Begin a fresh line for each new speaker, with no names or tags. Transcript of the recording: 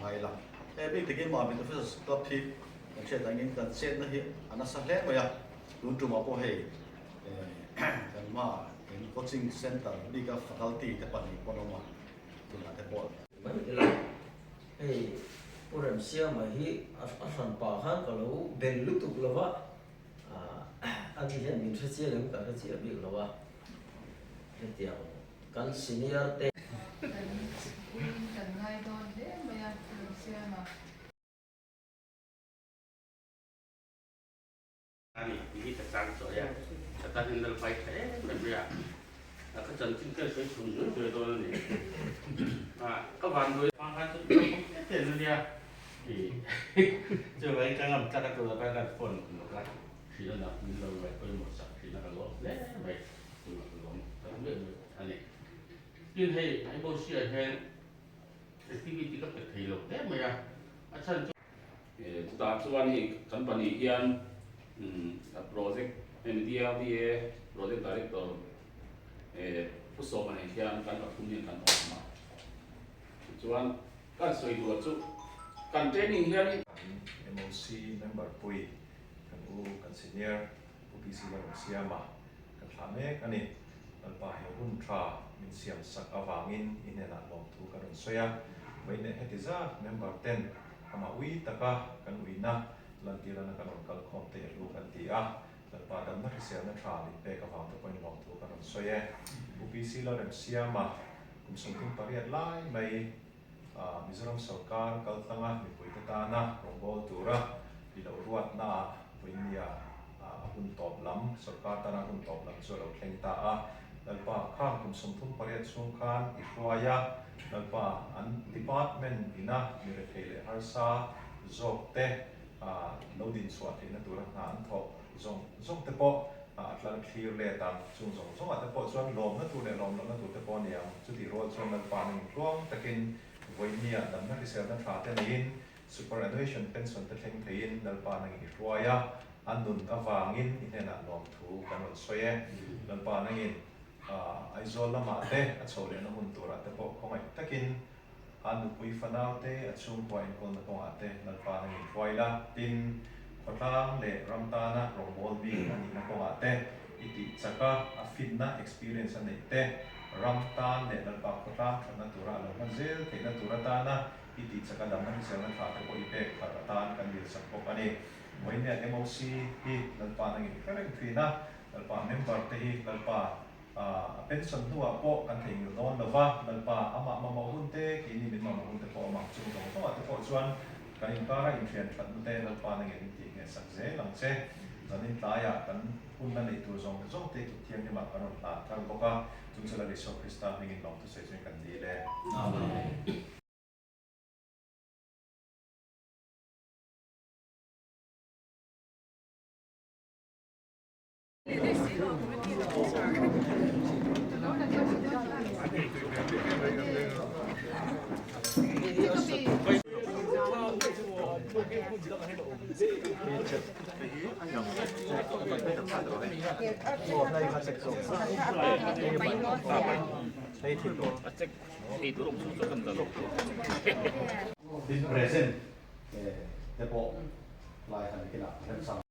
ngai ila. He bik takin Mamit Officers Club hi kan hriat angin kan chetna hi a nasa hle mai a, tun tumah pawh hei kan hma in coaching centre bika faculty te pahnih pawh an awm a, tunah te pawh.
Mai ila, hei Pu Remsiama hi a hran pah khan ka lo bel lutuk lo va, a ni hian min hre chiang em ka hre chiah bik lo a, hetiang kan senior te.
Kan uiin kan ngai dawn hle mai a, Pu Remsiama.
Ani tih hi ka chang chawi a, ka tan hian lal pai tha em em mai a, ka chanchin ka sawi chhun zuai zuai dawn a ni. Ka van duai hma khan chu ka pawm teh teh a nia, chuvangin ka ngam tlak a tur atan khan phone ka nawk a, hrilh a nak min lo ngaih pawimawh sak hrilh a ka lawm hle mai, tunah ka lawm ta luai luai a ni. Tin hei Aibosia hian activity ka pe thei lo hle mai a, a chhan chu.
Chutah chuan hei kan pahnih hian project hemi DRDA project director Pu Sawma nen hian kan pathum hian kan awm a. Tichuan kan sawi duh chu kan training hian.
Kan MOC member pui kan u kan senior Pu PC Lalremsiama kan thlah mek a ni. Lalpa he hun tha min siam sak avangin i hnenah lawmthu kan rawn sawi a, vawiin leh heti zat member ten amah ui taka kan uina lantirana kan rawn kal khawm te i hlu kan ti a, Lalpa damna hriselna tha min pek avang te pawhin lawmthu kan rawn sawi e. Pu PC Lalremsiama kum 38 lai mai Mizoram sawrkar kaltlanga mipuite tana rawngbâwl tura i lo ruatnaah vawinia a hun tawp lam, sawrkar tana hun tawp lam chu a lo thleng ta a. Lalpa khang kum 38 chhung khan i hruai a, Lalpa an department ina mi rethei leh harsa zawkte lo dinchhuah theihna tura hna an thawh zawng zawng te pawh a tlar thlir let ang. Chung zawng zawngah te pawh chuan lawmna tur leh lawm lohna tur te pawh a ni ang. Chutih rual chuan Lalpa ning tluang takin vawinia damna hriselna tha te neiin superannuation pension te thleng theiin Lalpa nangin i hruai a, a nun avangin i hnenah lawmthu kan rawn sawi e. Lalpa nangin Aizawl lamah te a chhoh lehna hun turah te pawh khawngaih takin A nupui fanau te, a chhungkua enkawlna kawngah te Lalpa nangin hruai la, tin, khawtlang leh ram tana rawngbâwl bik a nihna kawngah te i tih chak a, a finna, experience, a neih te, ram tan leh Lalpa khawtlang thatna tura a lo hman zel theihna tur atana i tih chak a damna hriselna tha te pawh i pek thar atan kan dilsak bawk a ni. Vawinia MOC hi Lalpa nangin i hre reng thin a, Lalpa member te hi Lalpa A pension hnuah pawh kan theihnghilh dawn lo va, Lalpa, amah mamawh hun te, keini min mamawh hun te pawh amah chung zawng zawngah te pawh chuan kan inkara inthian thatna te Lalpa nangin min tih ngheh sak zel ang che. Zanin tlaiah kan hunna neih tur zawng zawng te kut thianghlimah kan rawn hlan thar bawk a, chung chu Lal Isua Krista hmingin lawmthu sawi chuan kan dil e. Amen.
Din present te pawh lai han kinah remchang.